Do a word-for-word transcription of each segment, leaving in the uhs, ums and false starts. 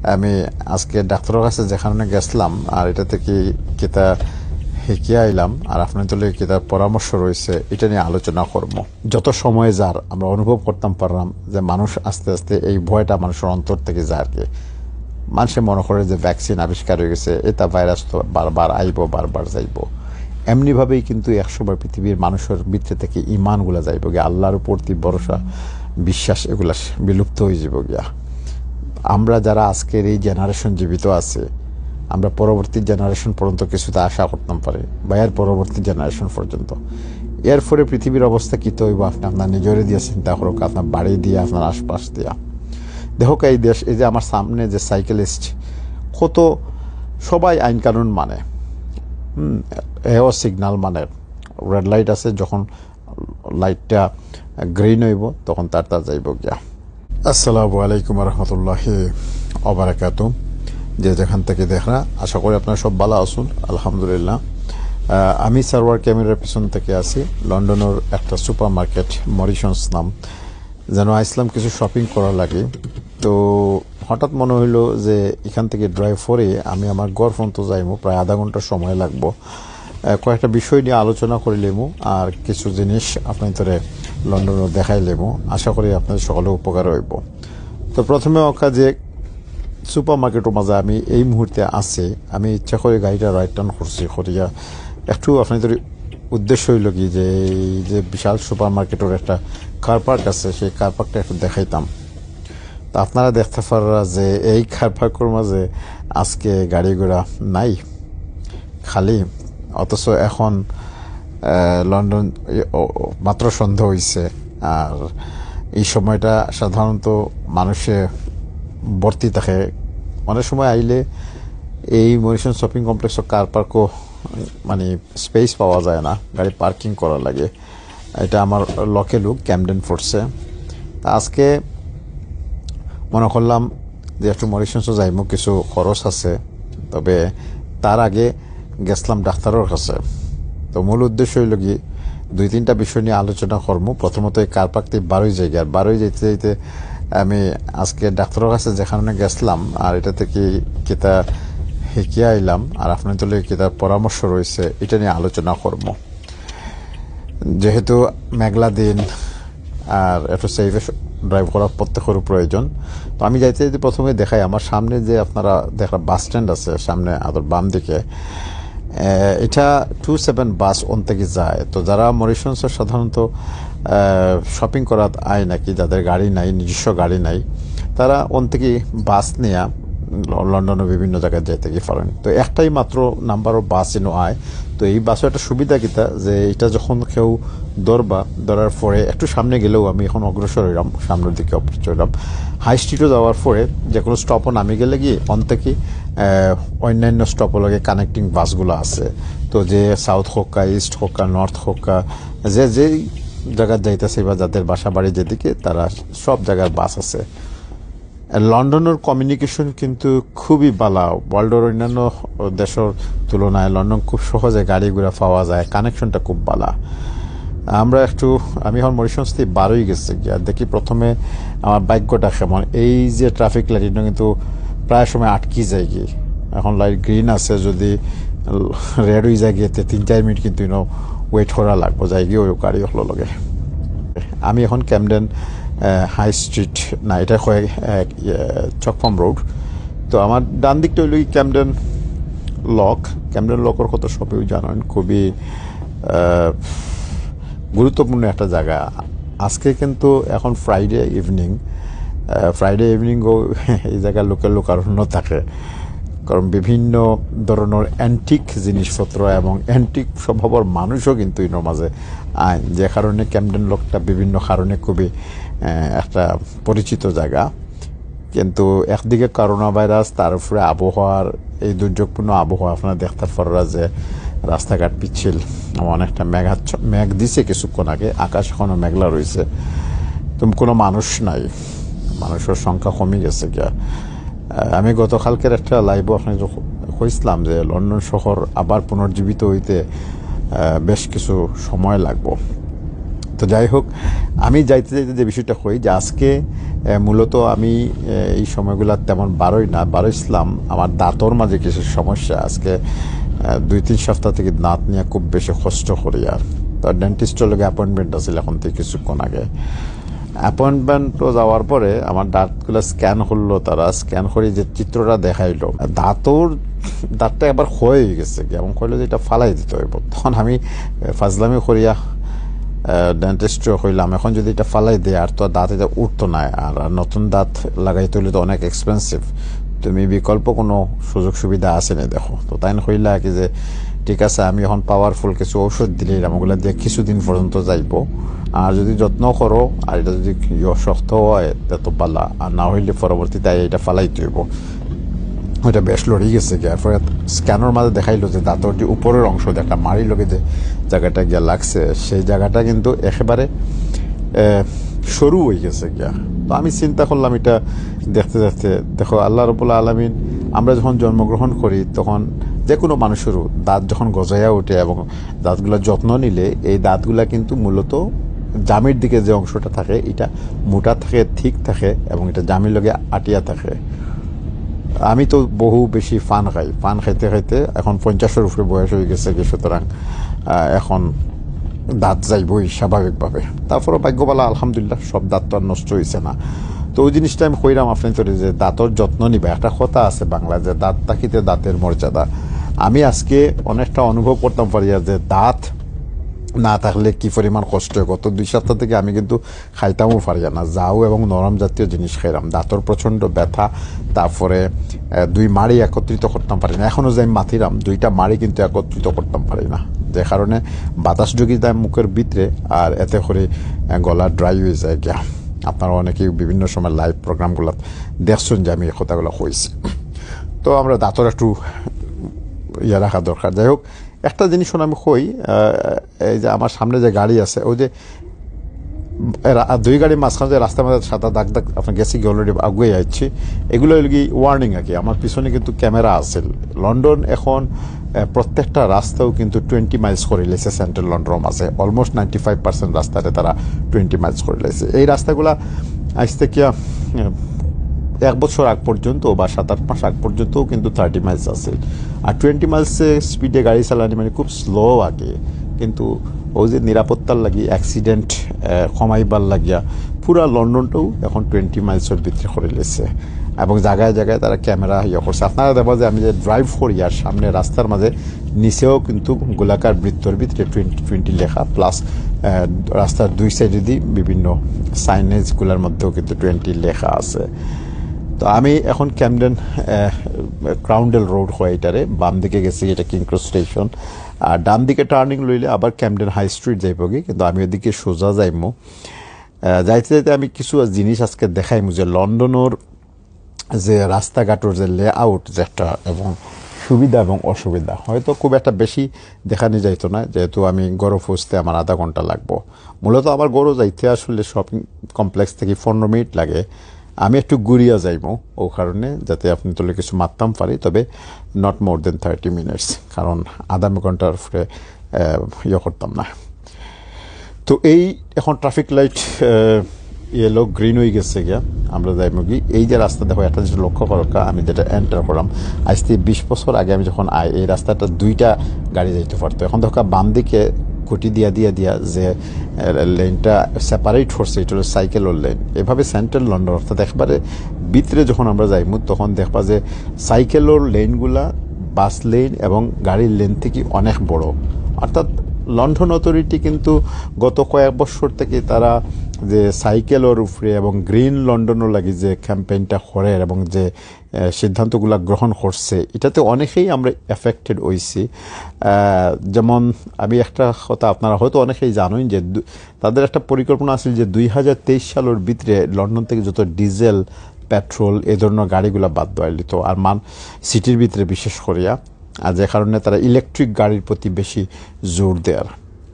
আমি আজকে ডাক্তারর কাছে যে কারণে গেছলাম আর ইটা থাকি কিতা হিকিয়া আইলাম আর আপনাইনতর লগে কিতা পরামর্শ রইছে, ইটা নিয়া আলোচনা করমু। যত সময় যার আমরা অনুভব করতাম পারলাম যে মানুষ আস্তে আস্তে এই ভয়টা মানুষর অন্তর থাকি যার কি। মানষে মনে করে যে ভ্যাকসিন আবিষ্কার অই গেছে, ইটা ভাইরাস তো বারবার আইবো, বারবার যাইবো। এমনিভাবেই কিন্তু একসময় পৃথিবীর মানুষর ভিতরে থাকি ইমানগুলা যাইবো গিয়া, আল্লাহর প্রতি ভরসা, বিশ্বাস এগুলা বিলুপ্ত অই যাইবো গিয়া। আমরা যারা আজকের এই জেনারেশন জীবিত আছে, আমরা পরবর্তী জেনারেশন পর্যন্ত কিছুটা আশা করতাম পারি, বা এর পরবর্তী জেনারেশন পর্যন্ত। এরপরে পৃথিবীর অবস্থা কিতা অইবো, আপনে আপনার নিজরে দিয়া চিন্তা করউক্কা, আপনার বাড়ি দিয়া, আপনার আশপাশ দিয়া। দেখউক্কা, এই দেশ, এই যে আমার সামনে যে সাইকেলিস্ট, কত সবাই আইন কানুন মানে, হুম, এও সিগনাল মানে, রেড লাইট আছে, যখন লাইটটা গ্রিন অইবো তখন তার তার যাইবো গিয়া। আসসালামু আলাইকুম রহমতুল্লাহি ওবারাকাতু। যে যেখান থাকি দেখরা, আশা করি আপনারা সব ভালা আছইন, আলহামদুলিল্লাহ। আহ, আমি সার্ভার ক্যামেরার পিছন থাকি আছি, লন্ডনর একটা সুপার মার্কেট, মরিসন্স নাম, যেন আইছলাম কিছু শপিং করার লাগি। তো হঠাৎ মনে অইলো যে এখান থাকি ড্রাইভ করে আমি আমার ঘর পর্যন্ত যাইমু, প্রায় আধা ঘন্টা সময় লাগবো। আহ, কয়েকটা বিষয় নিয়া আলোচনা করিলিমু আর কিছু জিনিস আপনাইনতরে লন্ডনর দেখাইলিমু। আশা করি আপনাইনতর সকলর উপকার অইবো। তো প্রথমে অউক্কা যে সুপার মার্কেটর মাঝে আমি এই মুহূর্তে আছি, আমি ইচ্ছা করি গাড়িটা রাইট টার্ন করছি, করিয়া একটু আপনাইনতর উদ্দেশ্য অইলো কি যে এই যে বিশাল সুপার মার্কেটর একটা কার পার্ক আছে, সেই কার পার্কটা একটু দেখাইতাম। তো আপনারা দেখতা পাররা যে এই কার পার্কর মাঝে আজকে গাড়ি ঘোড়া নাই, খালি। অথচ এখন, আহ, লন্ডন, ও, ও, মাত্র সন্ধ্যা অইছে, আর এই সময়টা সাধারণত মানুষে ভর্তি থাকে। অনেক সময় আইলে এই মরিসন শপিং কমপ্লেক্সর কার পার্কও মানে স্পেস পাওয়া যায় না গাড়ি পার্কিং করার লাগি। ইটা আমার লকেলু, ক্যামডেন পড়ছে। তা আজকে মনে করলাম যে একটু মরিসন্সও যাইমু, কিছু খরচ আছে, তবে তার আগে গেছলাম ডাক্তারর কাছে। তো মূল উদ্দেশ্য অইলো কি, দুই তিনটা বিষয় নিয়া আলোচনা করমু। প্রথমত এই কার পার্ক থাকি বারই যাইগি, আর বারই যাইতে যাইতে আমি আজকে ডাক্তারর কাছে যে কারণে গেছলাম আর ইটা থাকি কিতা হিকিয়া আইলাম আর আপনাইনতর লগে কিতা পরামর্শ রইছে, ইটা নিয়া আলোচনা করমু। যেহেতু মেঘলা দিন আর একটু সেফে ড্রাইভ করা প্রত্যেকেরউ প্রয়োজন। তো আমি যাইতে যাইতে প্রথমে দেখাই আমার সামনে যে আপনারা দেখরা বাস স্ট্যান্ড আছে সামনে আদর বাম দিকে, আহ, ইটা টু সেভেন বাস অন থাকি যায়। তো যারা মরিসন্সর সাধারণত, আহ, শপিং করাত আয় নাকি, যাদের গাড়ি নাই, নিজস্ব গাড়ি নাই, তারা অন থাকি বাস নিয়া ল-, লন্ডনর বিভিন্ন জাগাত যাইতা গি পারইন। তো একটাই মাত্র নাম্বারর বাস ইনো আয়। তো এই বাসর একটা সুবিধা কিতা যে ইটা যখন কেউ ধরবা, ধরার পরে একটু সামনে গেলেউ, আমি এখন অগ্রসর অইলাম, সামনর দিকে অগ্রসর অইলাম, হাই স্ট্রিটও যাওয়ার পরে যে কোনো স্টপও নামি গেলে গি অন থাকি, আহ, অইন্যান্য স্টপর লগে কানেক্টিং বাসগুলা আছে। তো যে সাউথ অউক্কা, ইস্ট অউক্কা, নর্থ অউক্কা, যে যেই জাগাত যাইতাছে বা যাদের বাসা বাড়ি যেদিকে, তারা সব জাগার বাস আছে। লন্ডনর কমিউনিকেশন কিন্তু খুবই ভালা, ওয়ার্ল্ডর অইন্যান্য দেশর তুলনায় লন্ডন খুব সহজে গাড়ি ঘোড়া পাওয়া যায়, কানেকশনটা খুব ভালা। আমরা একটু, আমি এখন মরিসন্স থাকি বারই গেছি গিয়া, দেখি প্রথমে আমার ভাগ্যটা কেমন। এই যে ট্রাফিক লাইট, ইনো কিন্তু প্রায় সময় আটকি যায়গি। এখন লাইট গ্রিন আছে, যদি রেড অই যায়গি, তে তিন চাইর মিনিট কিন্তু ইনো ওয়েট করা লাগবো, যাইগি অউ গাড়ি অকলর লগে। আমি এখন ক্যামডেন, আহ, হাই স্ট্রিট, না, ইটা কয়, আহ, ইয়ে, চকফার্ম রোড। তো আমার ডান দিকটা অইলো কি ক্যামডেন লক। ক্যামডেন লকর কথা সবেউ জানইন, খুবই, আহ, গুরুত্বপূর্ণ একটা জাগা। আজকে কিন্তু এখন ফ্রাইডে ইভিনিং, আহ, ফ্রাইডে ইভিনিংও এই জাগার লোকাল লোক আরো থাকে, কারণ বিভিন্ন ধরনর অ্যান্টিক জিনিসপত্র এবং অ্যান্টিক স্বভাবর মানুষও কিন্তু ইনোর মাঝে আইন, যে কারণে ক্যামডেন লকটা বিভিন্ন কারণে খুবই, আহ, একটা পরিচিত জাগা। কিন্তু একদিকে করোনা ভাইরাস, তার উপরে আবহাওয়ার এই দুর্যোগপূর্ণ আবহাওয়া, আপনারা দেখতা পাররা যে রাস্তাঘাট পিচ্ছিল, অনেকটা মেঘাচ্ছ-, মেঘ দিছে কিছুক্ষণ আগে, আকাশ এখনো মেঘলা রইছে। তো কোনো মানুষ নাই, মানুষর সংখ্যা কমি গেছে গিয়া। আহ, আমি গতকালকের একটা লাইভও আপনারে কইছলাম যে লন্ডন শহর আবার পুনর্জীবিত অইতে, আহ, বেশ কিছু সময় লাগবো। তো যাই হোক, আমি যাইতে যাইতে যে বিষয়টা কই যে আজকে, এ, মূলত আমি, এ, এই সময়গুলা তেমন বারই না, বারইছিলাম আমার দাঁতর মাঝে কিছু সমস্যা। আজকে, এ, দুই তিন সপ্তাহ থেকে দাঁত নিয়ে খুব বেশি কষ্ট করি। আর তো ডেন্টিস্টর লগে অ্যাপয়েন্টমেন্ট আছিল এখন থেকে কিছুক্ষণ আগে। অ্যাপয়েন্টমেন্টও যাওয়ার পরে আমার দাঁতগুলা স্ক্যান করলো তারা, স্ক্যান করে যে চিত্রটা দেখাইলো, দাঁতর, দাঁতটা একবার ক্ষয় হয়ে গেছে কি, এবং কইলো যে এটা ফালাই দিতে হইব। তখন আমি, এ, ফাজলামি করিয়া, এ, ডেন্টিস্টরে কইলাম, "এখন যদি এটা ফালাই দেয় আর তো দাঁত এটা উঠতো না, আর, আর নতুন দাঁত লাগাইতে হইলে তো অনেক এক্সপেন্সিভ, তুমি বিকল্প কোনো সুযোগ সুবিধা আছে নি দেখো।" তো তাইন কইলা কি যে, "ঠিক আছে, আমি এখন পাওয়ারফুল কিছু ঔষধ দিলাইরাম, ওগুলা দিয়ে কিছুদিন পর্যন্ত যাইব, আর যদি যত্ন করো আর এটা যদি ইয়ে শক্ত হয় তে তো বালা, আর না হইলে পরবর্তীতে এটা ফালাইতে হইব।" ওইটা বেশ লড়ি গেছে গিয়া। এরপরে স্ক্যানর মাঝে দেখাইলো যে দাঁতর যে উপরের অংশ, যে একটা মাড়ি লগে যে জায়গাটা গিয়া লাগছে, সেই জায়গাটা কিন্তু একেবারে, এ, সরু হয়ে গেছে গিয়া। তো আমি চিন্তা করলাম, এটা দেখতে দেখতে, দেখো, আল্লাহ রবুল্লা আলমিন, আমরা যখন জন্মগ্রহণ করি তখন যে কোনো মানুষেরও দাঁত যখন গজাইয়া ওঠে এবং দাঁতগুলা যত্ন নিলে এই দাঁতগুলা কিন্তু মূলত জামির দিকে যে অংশটা থাকে, এটা মোটা থাকে, থিক থাকে এবং এটা জামির লগে আটিয়া থাকে। আমি তো বহু বেশি পান খাই, পান খাইতে খাইতে এখন পঞ্চাশের উপরে বয়স হয়ে গেছে কি, সুতরাং, আহ, এখন দাঁত যাইবই স্বাভাবিকভাবে। তারপরে ভাগ্য ভালা, আলহামদুলিল্লাহ, সব দাঁত তো আর নষ্ট হইছে না। তো ওই জিনিসটা আমি কইরাম আপনাইন্তরে যে দাঁতর যত্ন নিবা। একটা কথা আছে বাংলা যে, "দাঁত থাকিতে দাঁতের মর্যাদা।" আমি আজকে অনেকটা অনুভব করতাম পারি আর যে দাঁত না থাকলে কি পরিমাণ কষ্ট হয়। গত দুই সপ্তাহ থেকে আমি কিন্তু খাইতামও পারি না, যাও এবং নরম জাতীয় জিনিস খাইলাম। দাঁতর প্রচণ্ড ব্যথা, তারপরে, আহ, দুই মাড়ি একত্রিত করতাম পারি না। এখনও যে আমি মাতিলাম, দুইটা মাড়ি কিন্তু একত্রিত করতাম পারি না, যে কারণে বাতাস ঢুকি যায় মুখের ভিতরে, আর এতে করে, আহ, গলা ড্রাই হয়ে যায় গিয়া। আপনারা অনেকেই বিভিন্ন সময় লাইভ প্রোগ্রামগুলো দেখছেন যে আমি এই কথাগুলো কইছি। তো আমরা দাঁতর একটু ইয়ে রাখা দরকার। যাই হোক, একটা জিনিস শোন আমি কই, আহ, এই যে আমার সামনে যে গাড়ি আছে, ওই যে এরা, দুই গাড়ির মাঝখানে যে রাস্তার মাঝে সাদা দাগ দাগ, আপনার গেছে কি অলরেডি আগুয়ে যাচ্ছে, এগুলো হইল কি ওয়ার্নিং আর কি। আমার পিছনে কিন্তু ক্যামেরা আছে। লন্ডন এখন, আহ, প্রত্যেকটা রাস্তাও কিন্তু টোয়েন্টি মাইলস করে লেছে সেন্ট্রাল লন্ডনের মাঝে। অলমোস্ট নাইনটি ফাইভ পার্সেন্ট রাস্তাতে তারা টোয়েন্টি মাইলস করে লেছে। এই রাস্তাগুলা আজ থেকে, আহ, এক বছর আগ পর্যন্ত বা সাত আট মাস আগ পর্যন্তও কিন্তু থার্টি মাইলস আছে। আর টোয়েন্টি মাইলসে স্পিডে গাড়ি চালানি মানে খুব স্লো আগে, কিন্তু ওই যে নিরাপত্তার লাগি, অ্যাক্সিডেন্ট, আহ, কমাইবার লাগিয়া পুরা লন্ডনটাও এখন টোয়েন্টি মাইলসের ভিতরে করে লেছে। এবং জায়গায় জায়গায় তারা ক্যামেরা ইয়ে করছে। আপনারা দেখবা যে আমি যে ড্রাইভ করি আর সামনে রাস্তার মাঝে নিচেও কিন্তু গোলাকার বৃত্তর ভিতরে টোয়েন্টি টোয়েন্টি লেখা, প্লাস, আহ, রাস্তার দুই সাইডে দি বিভিন্ন সাইনেজগুলোর মধ্যেও কিন্তু টোয়েন্টি লেখা আছে। তো আমি এখন ক্যামডেন, আহ, ক্রাউন্ডেল রোড হয় এটারে, বাম দিকে গেছি, এটা কিং ক্রস স্টেশন। আর ডান দিকে টার্নিং লইলে আবার ক্যামডেন হাই স্ট্রিট যাইবগি, কিন্তু আমি ওদিকে সোজা যাইমু। আহ, যাইতে যাইতে আমি কিছু জিনিস আজকে দেখাইমু যে লন্ডনের যে রাস্তাঘাটর যে লেআউট যেটা এবং সুবিধা এবং অসুবিধা হয়তো খুব একটা বেশি দেখানি যাইতো না, যেহেতু আমি গড়ো পৌঁছতে আমার আধা ঘন্টা লাগবো। মূলত আমার গড়ো যাইতে আসলে শপিং কমপ্লেক্স থেকে পনেরো মিনিট লাগে। আমি একটু ঘুরিয়া যাইমু, ও কারণে যাতে আপনাইন্তরে কিছু মাততাম পারি, তবে not more than thirty minutes, কারণ আধা ঘন্টার উপরে, আহ, ইয়ে করতাম না। তো এই এখন ট্রাফিক লাইট, আহ, ইয়েলো গ্রিন হয়ে গেছে গিয়া, আমরা যাইমুগি। এই যে রাস্তা দেখো, একটা জিনিস লক্ষ্য করো কা, আমি যেটা এন্টার করলাম, আজ থেকে বিশ বছর আগে আমি যখন আই, এই রাস্তাটা দুইটা গাড়ি যাইতে পারতো। এখন দেখো বাম দিকে খুঁটি দিয়া দিয়া দিয়া যে, আহ, লেনটা সেপারেট করছে, এটা হলো সাইকেলের লেন। এভাবে সেন্ট্রাল লন্ডন, অর্থাৎ একবারে ভিতরে যখন আমরা যাইমু, তখন দেখবা যে সাইকেলের লেনগুলা বাস লেন এবং গাড়ির লেন থেকে অনেক বড়। অর্থাৎ লন্ডন অথরিটি কিন্তু গত কয়েক বছর থেকে তারা যে সাইকেলের উপরে এবং গ্রিন লন্ডনের লাগি যে ক্যাম্পেইনটা করে এবং যে, আহ, সিদ্ধান্তগুলা গ্রহণ করছে, এটাতে অনেকেই আমরা এফেক্টেড হইছি। আহ, যেমন আমি একটা কথা, আপনারা হয়তো অনেকেই জানেন যে দু-, তাদের একটা পরিকল্পনা আছে যে দুই হাজার তেইশ সালের ভিতরে লন্ডন থেকে যত ডিজেল, পেট্রোল, এই ধরনের গাড়িগুলা বাদ দেওয়া হইতো, আর মান সিটির ভিতরে বিশেষ করিয়া, আর যে কারণে তারা ইলেকট্রিক গাড়ির প্রতি বেশি জোর দেয়ার।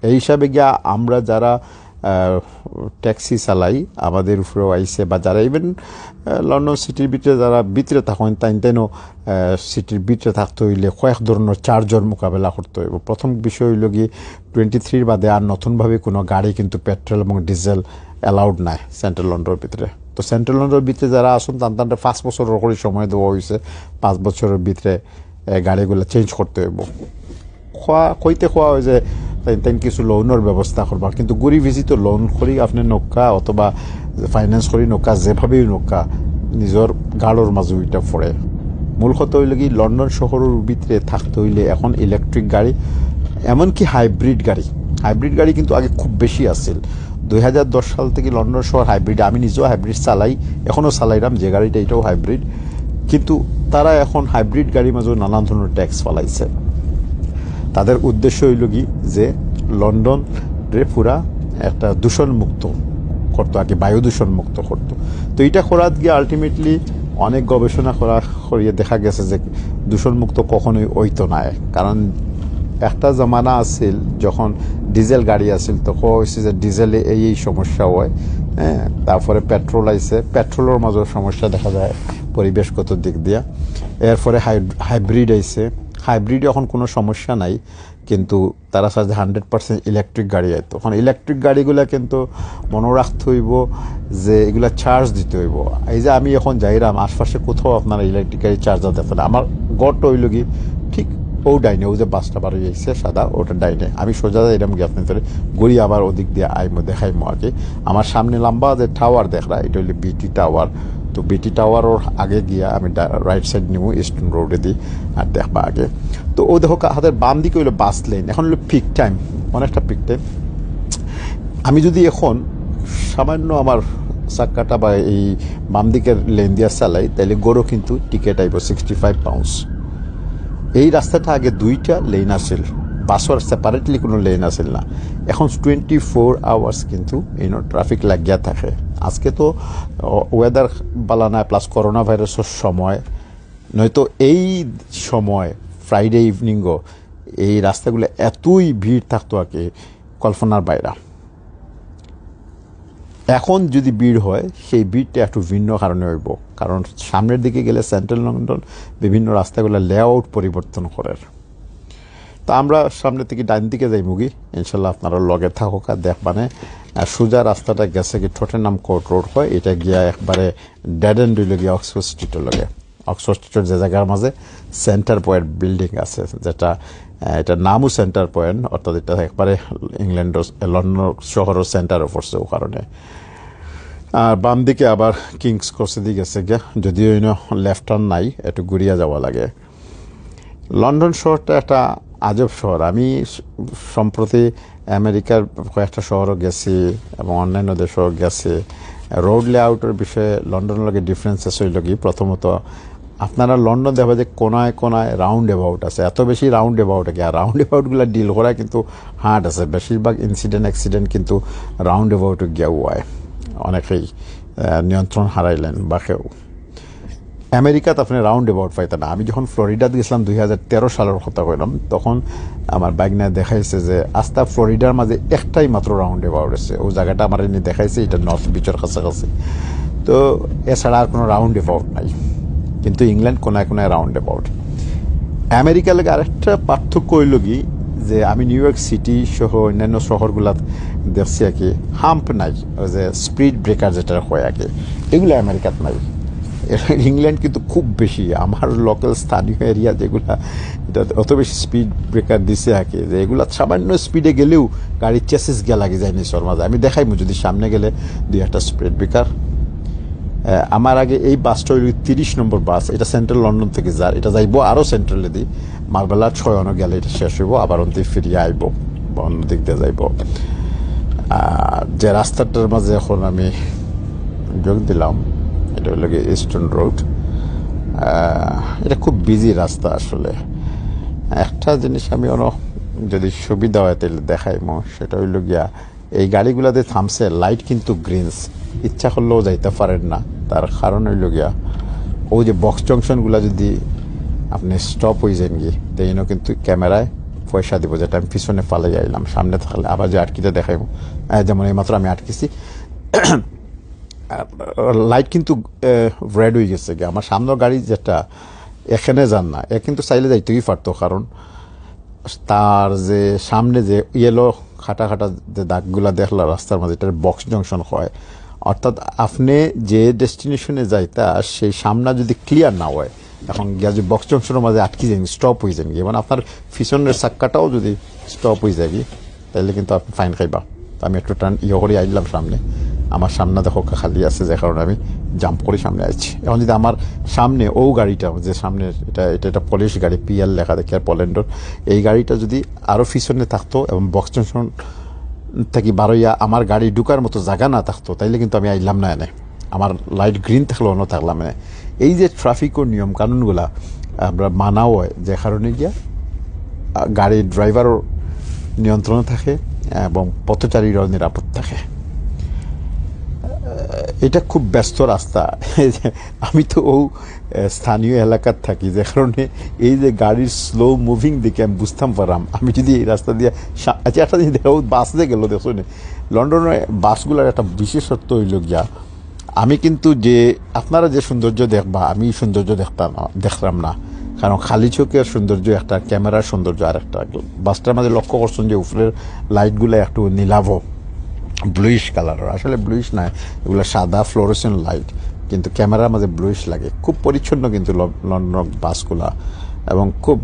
এই হিসাবে গিয়া আমরা যারা ট্যাক্সি চালাই, আমাদের উপরেও আইছে। বা যারা ইভেন লন্ডন সিটির ভিতরে, যারা ভিতরে থাকেন, তাইন তাইনও সিটির ভিতরে থাকতে হইলে কয়েক ধরনের চার্জর মোকাবেলা করতে হইব। প্রথম বিষয় হইল কি, টোয়েন্টি থ্রির বাদে আর নতুনভাবে কোনো গাড়ি কিন্তু পেট্রোল এবং ডিজেল অ্যালাউড নাই সেন্ট্রাল লন্ডনের ভিতরে। তো সেন্ট্রাল লন্ডনের ভিতরে যারা আছেন, তান তানরে পাঁচ বছর করে সময় দেওয়া হয়েছে, পাঁচ বছরের ভিতরে এ, গাড়িগুলো চেঞ্জ করতে হইব। খোয়া কইতে খোয়া হয় যে তাইন তাইন কিছু লোনর ব্যবস্থা করবা, কিন্তু ঘুরি ভিজি তো লোন করি আপনি নৌকা অথবা ফাইন্যান্স করি নৌকা, যেভাবেই নৌকা নিজের গাড়োর মাঝে ওইটা পড়ে। মূল কথা হইল কি, লন্ডন শহরের ভিতরে থাকতে হইলে এখন ইলেকট্রিক গাড়ি, এমনকি হাইব্রিড গাড়ি। হাইব্রিড গাড়ি কিন্তু আগে খুব বেশি আছিল। দুই হাজার দশ সাল থেকে লন্ডন শহর হাইব্রিড, আমি নিজেও হাইব্রিড চালাই, এখনও চালাইলাম, যে গাড়িটা, এটাও হাইব্রিড। কিন্তু তারা এখন হাইব্রিড গাড়ির মাঝেও নানান ধরনের ট্যাক্স ফালাইছে। তাদের উদ্দেশ্য হইল কি, যে লন্ডনরে পুরা একটা দূষণ মুক্ত করতো আর কি, বায়ু দূষণ মুক্ত করতো। তো এটা করাত গিয়ে আলটিমেটলি অনেক গবেষণা করা করিয়ে দেখা গেছে যে দূষণ মুক্ত কখনোই হইতো না। কারণ একটা জমানা আছিল যখন ডিজেল গাড়ি আছিল, তো কওয়া হয়েছে যে ডিজেলে এই এই সমস্যা হয়। হ্যাঁ, তারপরে পেট্রোল আইছে, পেট্রোলের মাঝেও সমস্যা দেখা যায় পরিবেশগত দিক দিয়া। এরপরে হাই- হাইব্রিড আইছে। হাইব্রিড এখন কোনো সমস্যা নাই, কিন্তু তারা চায় যে হান্ড্রেড পার্সেন্ট ইলেকট্রিক গাড়ি আইতো। এখন ইলেকট্রিক গাড়িগুলা কিন্তু মনে রাখতে হইব যে এগুলা চার্জ দিতে হইব। এই যে আমি এখন যাইরাম, আশপাশে কোথাও আপনারা ইলেকট্রিক গাড়ি চার্জার দেখবেন না। আমার ঘরটা হইল কি, ঠিক ও ডাইনে, ও যে বাসটা বার হয়ে যাচ্ছে সাদা, ওটা ডাইনে। আমি সোজা যাইরাম গিয়ে আপনাদের ঘুরি আবার ওদিক দিয়ে আইমো, দেখাইমো আর কি। আমার সামনে লম্বা যে টাওয়ার দেখরা, এটা হইল বিটি টাওয়ার। তো বিটি টাওয়ারর আগে গিয়া আমি রাইট সাইড নিব, ইস্টার্ন রোডে দি আর দেখবা আগে। তো ও দেখো কা-, হাতের বাম দিকে হইলো বাস লেন, এখন হইলো পিক টাইম, অনেকটা পিক টাইম। আমি যদি এখন সামান্য আমার চাক্কাটা বা এই বাম দিকের লেন দিয়া চালাই, তাহলে গরু কিন্তু টিকিট আইব সিক্সটি ফাইভ পাউন্ডস। এই রাস্তাটা আগে দুইটা লেন আছিল, বাসর সেপারেটলি কোনো লেন আছিল না। এখন টোয়েন্টি ফোর আওয়ার্স কিন্তু এই ট্রাফিক লাগিয়া থাকে। আজকে তো ওয়েদার বালা নাই, প্লাস করোনা ভাইরাসের সময়, নয়তো এই সময় ফ্রাইডে ইভিনিংও এই রাস্তাগুলো এতই ভিড় থাকতো আর কি, কল্পনার বাইরে। এখন যদি ভিড় হয়, সেই ভিড়টা একটু ভিন্ন কারণে হইব, কারণ সামনের দিকে গেলে সেন্ট্রাল লন্ডন বিভিন্ন রাস্তাগুলো লেআউট পরিবর্তন করের। তা আমরা সামনে থেকে ডাইন দিকে যাইমুগি, ইনশাল্লাহ আপনারা লগে থাকুক আর দেখবানে। আর সোজা রাস্তাটা গেছে কি টটেনহাম কোর্ট রোড হয়, এটা গিয়া একবারে ডেড এন্ড হইল গিয়া অক্সফোর্ড স্ট্রিটের লগে। অক্সফোর্ড স্ট্রিটের যে জায়গার মাঝে সেন্টার পয়েন্ট বিল্ডিং আছে, যেটা, আহ, এটার নামও সেন্টার পয়েন্ট, অর্থাৎ এটা একবারে ইংল্যান্ডর, লন্ডন শহরের সেন্টারও পড়ছে ও কারণে। আর বাম দিকে আবার কিংস ক্রসেদি গেছে গিয়া, যদিও ইনো লেফট টার্ন নাই, একটু ঘুরিয়া যাওয়া লাগে। লন্ডন শহরটা একটা আজব শহর। আমি স-, সম্প্রতি আমেরিকার কয়েকটা শহরও গেছি এবং অন্যান্য দেশও গেছি। রোড লেআউটের বিষয়ে লন্ডনের লগে ডিফারেন্সেস হইল কি, প্রথমত আপনারা লন্ডন দেখবা যে কোনায় কোনায় রাউন্ড অ্যাবাউট আছে, এত বেশি রাউন্ড অ্যাবাউট কি, আর রাউন্ড অ্যাবাউটগুলো ডিল করা কিন্তু হার্ড আছে। বেশিরভাগ ইনসিডেন্ট অ্যাক্সিডেন্ট কিন্তু রাউন্ড অ্যাবাউটে গিয়া হয়, অনেকেই আহ, নিয়ন্ত্রণ হারাইলেন বা কেউ। আমেরিকাত আপনি রাউন্ড অ্যাবাউট পাইতেন না। আমি যখন ফ্লোরিডাত গেছিলাম দুই হাজার তেরো সালের কথা কইলাম, তখন আমার বাইক নিয়ে দেখাইছে যে আস্তা ফ্লোরিডার মাঝে একটাই মাত্র রাউন্ড অ্যাবাউট আছে। ও জায়গাটা আমার এনে দেখাইছে, এটা নর্থ বিচের কাছাকাছি। তো এছাড়া আর কোনো রাউন্ড অ্যাবাউট নাই, কিন্তু ইংল্যান্ড কোনায় কোনায় রাউন্ড অ্যাবাউট। আমেরিকার লগে আরেকটা পার্থক্য হইল কি, যে আমি নিউ ইয়র্ক সিটি সহ অন্যান্য শহরগুলাত দেখছি আর কি, হাম্প নাই, ওই যে স্পিড ব্রেকার যেটা হয় আর কি, এগুলো আমেরিকাত নাই। ইংল্যান্ড কিন্তু খুব বেশি, আমার লোকাল স্থানীয় এরিয়া যেগুলা, এটা অত বেশি স্পিড ব্রেকার দিছে আর কি, যে এগুলা সামান্য স্পিডে গেলেও গাড়ির চেসিস গিয়া লাগি যায় নিচের মাঝে। আমি দেখাইমু যদি সামনে গেলে দুই একটা স্পিড ব্রেকার। আহ, আমার আগে এই বাসটা হইল তিরিশ নম্বর বাস, এটা সেন্ট্রাল লন্ডন থেকে যার, এটা যাইবো আরও সেন্ট্রালে দি, মার্বেলার ছয় অনো গেলে এটা শেষ হইব, আবার অন্তে ফিরিয়ে আইব বা অন্য দিক দিয়ে যাইব। আর যে রাস্তাটার মাঝে এখন আমি যোগ দিলাম, এটা হইল গিয়ে ইস্টার্ন রোড। এটা খুব বিজি রাস্তা আসলে। একটা জিনিস আমি অন্য যদি সুবিধা হয় তাহলে দেখাইমু, সেটা হইল গিয়া এই গাড়িগুলাতে থামছে, লাইট কিন্তু গ্রিনস, ইচ্ছা করলেও যাইতে পারেন না। তার কারণ হইল গিয়া ওই যে বক্স জংশনগুলা যদি আপনি স্টপ হয়ে যান গিয়ে, তো এনে কিন্তু ক্যামেরায় পয়সা দিব, যেটা আমি পিছনে ফালাই আইলাম, সামনে থাকলে আবার যে আটকিতে দেখাইব। আহ, যেমন এইমাত্র আমি আটকিছি, লাইট কিন্তু রেড হয়ে গেছে গিয়া। আমার সামনের গাড়ি যেটা এখানে যার না, এ কিন্তু চাইলে যাইতেই পারতো, কারণ তার যে সামনে যে ইয়েলো খাটা খাটা যে দাগগুলা দেখলা রাস্তার মাঝে, এটার বক্স জংশন হয়। অর্থাৎ আপনি যে ডেস্টিনেশনে যাইতা, সেই সামনা যদি ক্লিয়ার না হয়, এখন গিয়া যদি বক্স জংশনের মাঝে আটকি যান, স্টপ হয়ে যান, যেমন আপনার পিছনের চাক্কাটাও যদি স্টপ হয়ে যায়, তাহলে কিন্তু আপনি ফাইন খাইবা। তো আমি একটু টার্ন ইয়ে করে আইলাম সামনে, আমার সামনে দেখো খালি আছে, যে কারণে আমি জাম্প করে সামনে আইছি। এখন যদি আমার সামনে ও গাড়িটা, যে সামনে এটা এটা এটা পলিশ গাড়ি, পিএল লেখা দেখি আর পলেন্ডর, এই গাড়িটা যদি আরও পিছনে থাকতো এবং বক্স জংশন থেকে বারোইয়া আমার গাড়ি ঢুকার মতো জায়গা না থাকতো, তাইলে কিন্তু আমি আইলাম না এনে। আমার লাইট গ্রিন থাকলে অন্য থাকলাম এনে। এই যে ট্রাফিকর নিয়ম কানুনগুলা আমরা মানা হয়, যে কারণে গিয়া আহ, গাড়ির ড্রাইভারও নিয়ন্ত্রণে থাকে এবং পথচারীরাও নিরাপদ থাকে। আহ, এটা খুব ব্যস্ত রাস্তা। এই যে আমি তো ও আহ, স্থানীয় এলাকাত থাকি, যে কারণে এই যে গাড়ির স্লো মুভিং দেখে আমি বুঝতাম পারাম। আমি যদি এই রাস্তা দিয়ে সা- আচ্ছা, একটা জিনিস দেখো, বাস দিয়ে গেল, দেখছো নি? লন্ডনের বাসগুলোর একটা বিশেষত্ব হইল গিয়া, আমি কিন্তু যে আপনারা যে সৌন্দর্য দেখবা, আমি এই সৌন্দর্য দেখতাম না, দেখলাম না। কারণ খালি চোখের সৌন্দর্য একটা, ক্যামেরার সৌন্দর্য আর একটা। বাসটার মাঝে লক্ষ্য করছেন যে উপরের লাইটগুলো একটু নীলাভ, ব্লুইশ কালারের, আসলে ব্লুইশ না, এগুলো সাদা ফ্লোরেসেন্ট লাইট, কিন্তু ক্যামেরার মাঝে ব্লুইশ লাগে। খুব পরিচ্ছন্ন কিন্তু ল- লন্ডন বাসগুলা, এবং খুব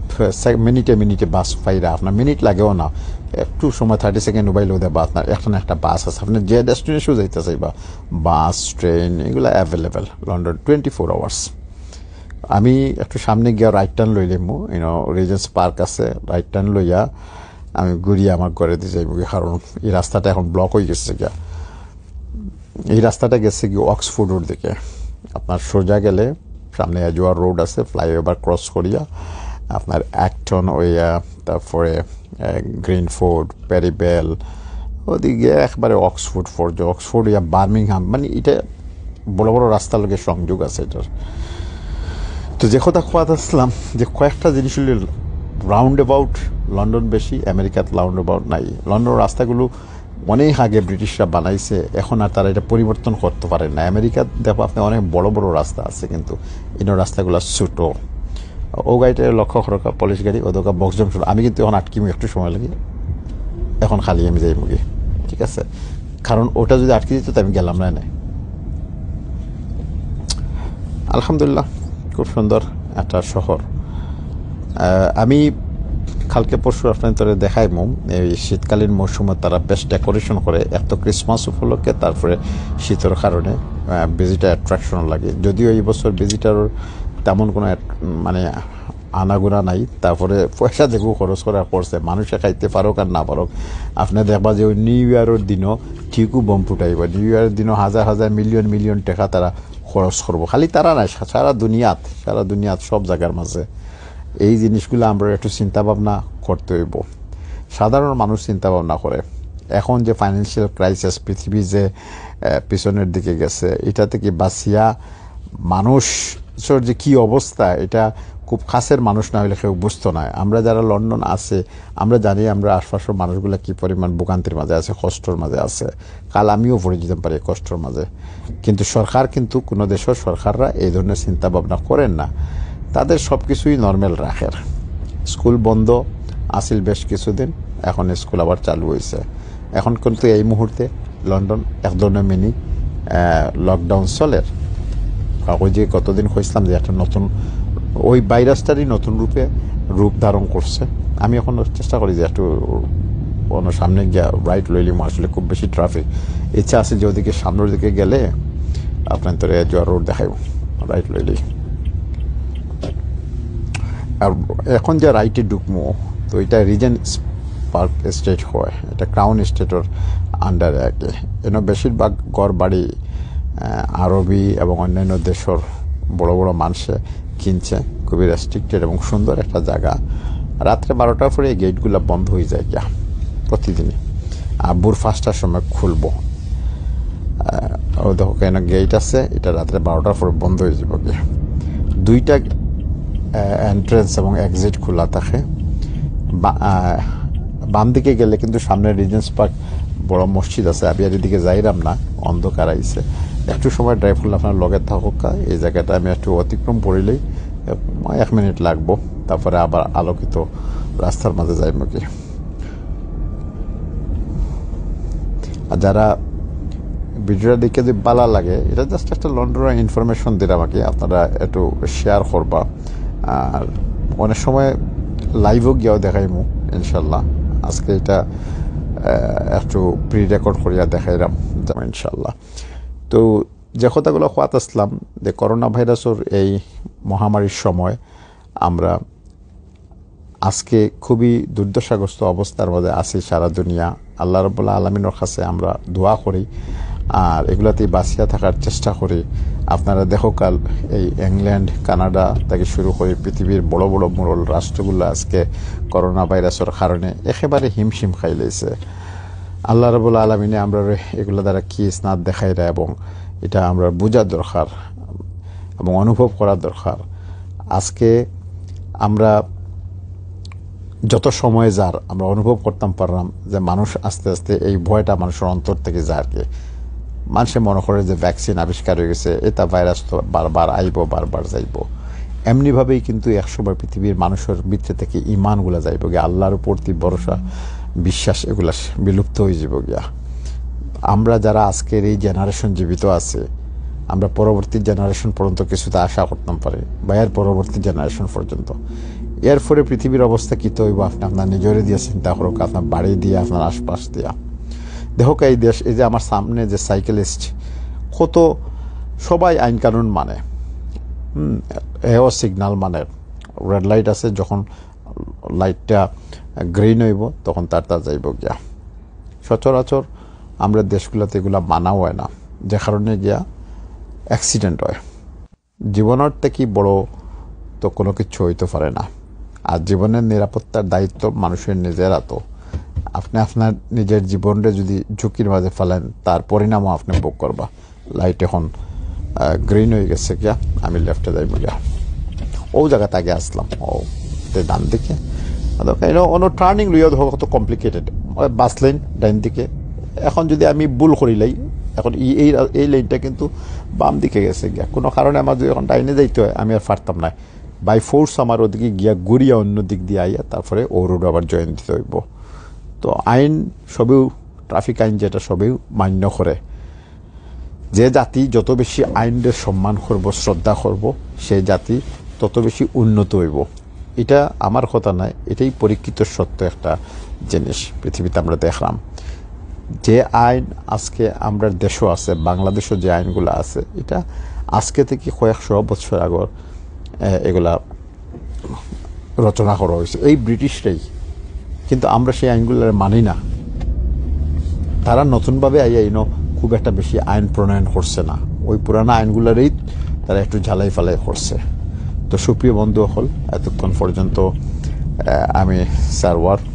মিনিটে মিনিটে বাস পাইরা, আপনার মিনিট লাগেও না, একটু সময়, থার্টি সেকেন্ড মোবাইল ওদের বাস, আপনার একটা না একটা বাস আছে, আপনি যে ডেস্টিনেশন যাইতে চাইবা, বাস, ট্রেন, এগুলো available London twenty four hours. আমি একটু সামনে গিয়া রাইট টার্ন লইলাম, ইউনো, রিজেন্টস পার্ক আছে, রাইট টার্ন লইয়া আমি ঘুরিয়া আমার ঘরে দিয়ে যাইব, কারণ এই রাস্তাটা এখন ব্লক হয়ে গেছে গিয়া। এই রাস্তাটা গেছে কি অক্সফোর্ডের দিকে। আপনার সোজা গেলে সামনে এজুয়ার রোড আছে, ফ্লাইওভার ক্রস করিয়া আপনার অ্যাক্টন হইয়া, তারপরে গ্রিনফোর্ড, প্যারিবেল, ওদিকে একবারে অক্সফোর্ড ফর্জ, অক্সফোর্ড ইয়া বার্মিংহাম, মানে এটা বড় বড় রাস্তার লগে সংযোগ আছে এটার। তো যে কথা কওয়াত আসলাম, যে কয়েকটা জিনিস হইল রাউন্ড অ্যাবাউট লন্ডন বেশি, আমেরিকাত রাউন্ড অ্যাবাউট নাই। লন্ডন রাস্তাগুলো অনেক আগে ব্রিটিশরা বানাইছে, এখন আর তারা এটা পরিবর্তন করতে পারে না। আমেরিকাত দেখো আপনি অনেক বড় বড় রাস্তা আছে, কিন্তু ইনো রাস্তাগুলো ছোট। ও গাড়িটা লক্ষ্য করো, পলিশ গাড়ি, ও দোকা বক্স জংশন। আমি কিন্তু এখন আটকিমু একটু সময় লাগে, এখন খালি আমি যাইমুগি, ঠিক আছে? কারণ ওটা যদি আটকে দিত, তো আমি গেলাম না এনে। আলহামদুলিল্লাহ, খুব সুন্দর একটা শহর। আহ, আমি কালকে পরশু আপনাদের দেখাইমু, এই শীতকালীন মৌসুমে তারা বেশ ডেকোরেশন করে, এক তো ক্রিসমাস উপলক্ষে, তারপরে শীতের কারণে ভিজিটার অ্যাট্রাকশন লাগে। যদিও এই বছর ভিজিটার তেমন কোনো অ্যাট- মানে আনাগোনা নাই, তারপরে পয়সা দেখো খরচ করা করছে, মানুষে খাইতে পারুক আর না পারুক। আপনি দেখবা যে ওই নিউ ইয়ারের দিনও ঠিকও বোম ফুটাইব, নিউ ইয়ারের দিনও হাজার হাজার, মিলিয়ন মিলিয়ন টাকা তারা খরচ করব। খালি তারা নাই, সা- সারা দুনিয়াত, সারা দুনিয়াত সব জায়গার মাঝে এই জিনিসগুলো আমরা একটু চিন্তা ভাবনা করতে হইব। সাধারণ মানুষ চিন্তা ভাবনা করে, এখন যে ফাইন্যান্সিয়াল ক্রাইসিস, পৃথিবী যে আহ, পিছনের দিকে গেছে, এটা থেকে বাঁচিয়া মানুষের যে কি অবস্থা, এটা খুব কাছের মানুষ না হইলে কেউ বুঝতো না। আমরা যারা লন্ডন আছে, আমরা জানি আমরা আশপাশের মানুষগুলো কি পরিমাণ ভোগান্তির মাঝে আছে, কষ্টর মাঝে আছে। কাল আমিও পড়ে যেতাম পারি এই কষ্টর মাঝে। কিন্তু সরকার, কিন্তু কোনো দেশের সরকাররা এই ধরনের চিন্তা ভাবনা করেন না। তাদের সব কিছুই নর্মাল রাখের। স্কুল বন্ধ আছিল বেশ কিছুদিন, এখন স্কুল আবার চালু হয়েছে। এখন কিন্তু এই মুহূর্তে লন্ডন এক ধরনের মিনি লকডাউন চলের। কাগজে কতদিন কইছিলাম যে একটা নতুন, ওই ভাইরাসটারই নতুন রূপে রূপ ধারণ করছে। আমি এখন চেষ্টা করি যে একটু অন্য সামনে গিয়া রাইট লইলিম, আসলে খুব বেশি ট্রাফিক। ইচ্ছা আছে যে ওদিকে সামনের দিকে গেলে আপনার তোরে জোয়ার রোড দেখাইব, রাইট লইলি। আর এখন যে রাইটে ঢুকমু, তো এটা রিজেন্টস পার্ক এস্টেট হয়, এটা ক্রাউন এস্টেটর আন্ডারে আর কি। এন বেশিরভাগ ঘর বাড়ি আহ, আরবি এবং অন্যান্য দেশের বড় বড় মানুষে কিনছে। খুবই রেস্ট্রিক্টেড এবং সুন্দর একটা জায়গা। রাত্রে বারোটার পরে এই গেটগুলো বন্ধ হয়ে যায় গিয়া প্রতিদিনই। আর ভোর পাঁচটার সময় খুলবো। আহ, ও দেখো, কেন গেট আছে, এটা রাত্রে বারোটার পরে বন্ধ হয়ে যাবে গিয়া। দুইটা এন্ট্রেন্স এবং এক্সিট খোলা থাকে। বা-, আহ, বাম দিকে গেলে কিন্তু সামনে রিজেন্টস পার্ক বড় মসজিদ আছে। আমি আর এদিকে যাইরাম না, অন্ধকার আইছে। একটু সময় ড্রাইভ করলে আপনার লগে থাকুক্কা, এই জায়গাটা আমি একটু অতিক্রম করিলেই এক মিনিট লাগবো, তারপরে আবার আলোকিত রাস্তার মাঝে যাইমুগি। আর যারা ভিডিওটা দেখে যদি ভালা লাগে, এটা জাস্ট একটা লন্ডনের ইনফরমেশন দিলাম আর কি, আপনারা একটু শেয়ার করবা। আর অনেক সময় লাইভও গিয়াও দেখাইমু ইনশাল্লাহ। আজকে এটা, আহ, একটু প্রি রেকর্ড করিয়া দেখাইলাম ইনশাল্লাহ। তো যে কথাগুলো কওয়াত আসলাম, যে করোনা ভাইরাসের এই মহামারীর সময় আমরা আজকে খুবই দুর্দশাগ্রস্ত অবস্থার মধ্যে আছি সারা দুনিয়া। আল্লাহ রাব্বুল আলামিনের কাছে আমরা দোয়া করি, আর এগুলাতে বাঁচিয়া থাকার চেষ্টা করি। আপনারা দেখো, কাল এই ইংল্যান্ড, কানাডা থেকে শুরু করে পৃথিবীর বড় বড় মোড়ল রাষ্ট্রগুলো আজকে করোনা ভাইরাসের কারণে একেবারে হিমশিম খাইলাইছে। আল্লাহ রাব্বুল আলামিনে আমরা এগুলা দ্বারা কি ইসনাদ দেখাইরা, এবং এটা আমরা বোঝা দরকার এবং অনুভব করা দরকার। আজকে আমরা যত সময় যার, আমরা অনুভব করতাম পারলাম যে মানুষ আস্তে আস্তে এই ভয়টা মানুষের অন্তর থেকে যায় আর কি। মানুষে মনে করে যে ভ্যাকসিন আবিষ্কার হয়ে গেছে, এটা ভাইরাস তো বারবার আইবো, বারবার যাইবো। এমনিভাবেই কিন্তু একসময় পৃথিবীর মানুষের ভিতরে থেকে ইমানগুলা যাইবো গিয়া, আল্লাহর উপর তি ভরসা, বিশ্বাস এগুলা বিলুপ্ত হয়ে যাবো গিয়া। আমরা যারা আজকের এই জেনারেশন জীবিত আছে, আমরা পরবর্তী জেনারেশন পর্যন্ত কিছুটা আশা করতাম পারি, বা এর পরবর্তী জেনারেশন পর্যন্ত। এরপরে পৃথিবীর অবস্থা কী তো হইব, আপনি আপনার নিজেরে দিয়ে চিন্তা করুক, আপনার বাড়ি দিয়ে, আপনার আশপাশ দিয়া। দেখো এই দেশ, এই যে আমার সামনে যে সাইকেলিস্ট, কত সবাই আইন কানুন মানে, হুম, এও সিগন্যাল মানে, রেড লাইট আছে, যখন লাইটটা গ্রিন হইব তখন তার তার যাইব গিয়া। সচরাচর আমরা দেশগুলোতে এগুলা মানা হয় না, যে কারণে গিয়া অ্যাক্সিডেন্ট হয়। জীবনের থেকে বড় তো কোনো কিছু হইতে পারে না। আর জীবনের নিরাপত্তার দায়িত্ব মানুষের নিজের হাতো। আপনি আপনার নিজের জীবনটা যদি ঝুঁকির মাঝে ফেলেন, তার পরিণামও আপনি ভোগ করবা। লাইট এখন গ্রিন হয়ে গেছে গিয়া, আমি লেফটে যাইমু গিয়া। ও জায়গাতে আগে আসলাম, ও তে ডান দিকে। আর এটা অন্য টার্নিং লইয়া দেখো কত কমপ্লিকেটেড, বাস লেন ডাইন দিকে। এখন যদি আমি ভুল করিলাই, এখন এই, এই, এই লেনটা কিন্তু বাম দিকে গেছে গিয়া, কোনো কারণে আমার যদি এখন ডাইনে যাইতে হয়, আমি আর পারতাম না। বাই ফোর্স আমার ওদিকে গিয়া ঘুরিয়া অন্য দিক দিয়ে আইয়া তারপরে ও রোড আবার জয়েন দিতে হইব। তো আইন সবেও, ট্রাফিক আইন যেটা, সবেও মান্য করে। যে জাতি যত বেশি আইনরে সম্মান করব, শ্রদ্ধা করব, সেই জাতি তত বেশি উন্নত হইব। এটা আমার কথা নয়, এটাই পরীক্ষিত সত্য একটা জিনিস পৃথিবীতে আমরা দেখলাম। যে আইন আজকে আমরা দেশও আছে, বাংলাদেশও যে আইনগুলো আছে, এটা আজকে থেকে কয়েকশো বছর আগর, এ, এগুলা রচনা করা হয়েছে এই ব্রিটিশরাই, কিন্তু আমরা সেই আইনগুলো মানি না। তারা নতুনভাবে আইয়া ইনো খুব একটা বেশি আইন প্রণয়ন করছে না, ওই পুরানা আইনগুলোরেই তারা একটু ঝালাই ফালাই করছে। তো সুপ্রিয় বন্ধু অকল, এতক্ষণ পর্যন্ত, আহ, আমি সারওয়ার, আহ,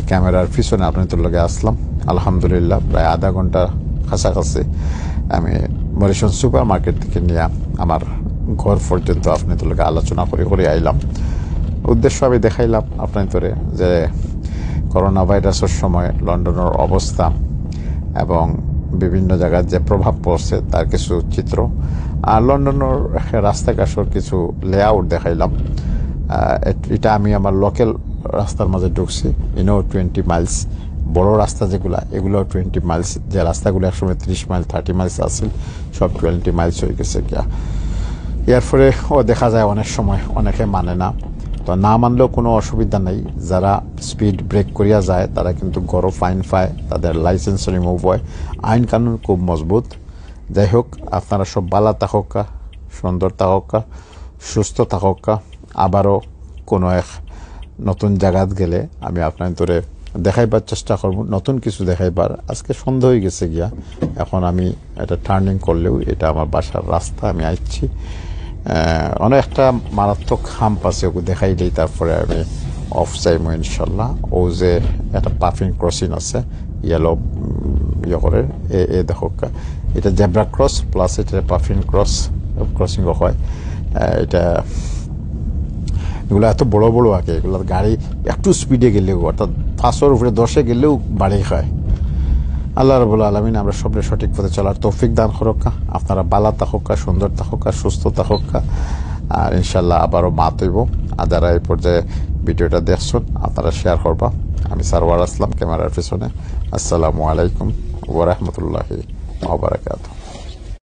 ক্যামেরার পিছনে আপনাদের লগে আসলাম। আলহামদুলিল্লাহ, প্রায় আধা ঘন্টা কাছাকাছি আমি মরিসন সুপার মার্কেট থেকে নিয়ে আমার ঘর পর্যন্ত আপনাদের লগে আলোচনা করে করে আইলাম। উদ্দেশ্য আমি দেখাইলাম আপনাদের যে করোনা ভাইরাসের সময় লন্ডনের অবস্থা এবং বিভিন্ন জায়গার যে প্রভাব পড়ছে তার কিছু চিত্র, আর লন্ডনের রাস্তাঘাটর কিছু লেআউট দেখাইলাম। আহ, এট-, এটা আমি আমার লোকাল রাস্তার মাঝে ঢুকছি, ইনো টোয়েন্টি মাইলস, বড় রাস্তা যেগুলা, এগুলো টোয়েন্টি মাইলস, যে রাস্তাগুলো একসময় ত্রিশ মাইল, থার্টি মাইলস আছিল, সব টোয়েন্টি মাইলস হয়ে গেছে গিয়া। এরপরে ও দেখা যায় অনেক সময় অনেকে মানে না, তো না মানলেও কোনো অসুবিধা নেই। যারা স্পিড ব্রেক করিয়া যায় তারা কিন্তু গরো ফাইন পায়, তাদের লাইসেন্স রিমুভ হয়। আইন কানুন খুব মজবুত। যাই হোক, আপনারা সব ভালা থাকউক্কা, সুন্দর থাকউক্কা, সুস্থ থাকউক্কা। আবারও কোনো এক নতুন জায়গাত গেলে আমি আপনাদের দেখাইবার চেষ্টা করব, নতুন কিছু দেখাইবার। আজকে সন্ধ্যা হয়ে গেছে গিয়া, এখন আমি এটা টার্নিং করলেও এটা আমার বাসার রাস্তা, আমি আইছি। আহ, অনেক একটা মারাত্মক হাম্প আছে, ওকে দেখাইলেই তারপরে আমি অফ চাইমু ইনশাল্লাহ। ও যে একটা পাফিং ক্রসিং আছে, ইয়েলো, উম, ইয়ে করে, এ, এ দেখো, এটা জেব্রা ক্রস প্লাস এটা পাফিং ক্রস, ক্রসিং হয়। আহ, এটা এগুলা এত বড় বড় আঁকে, এগুলা গাড়ি একটু স্পিডে গেলেও, অর্থাৎ পাঁচর উপরে দশে গেলেও বাড়ি খায়। আল্লাহ রাব্বুল আলামিন আমরা সবরে সঠিক পথে চলার তৌফিক দান করুক্কা। আপনারা ভালা থাকুক্কা, সুন্দর থাকুক্কা, সুস্থ থাকুক্কা। আর ইনশাল্লাহ আবারও মাত অইব। আর যারা এই পর্যায়ে ভিডিওটা দেখছইন, আপনারা শেয়ার করবা। আমি সারওয়ার আসলাম ক্যামেরার পিছনে। আসসালামু আলাইকুম ওয়া রাহমাতুল্লাহি ওয়া বারাকাতুহু।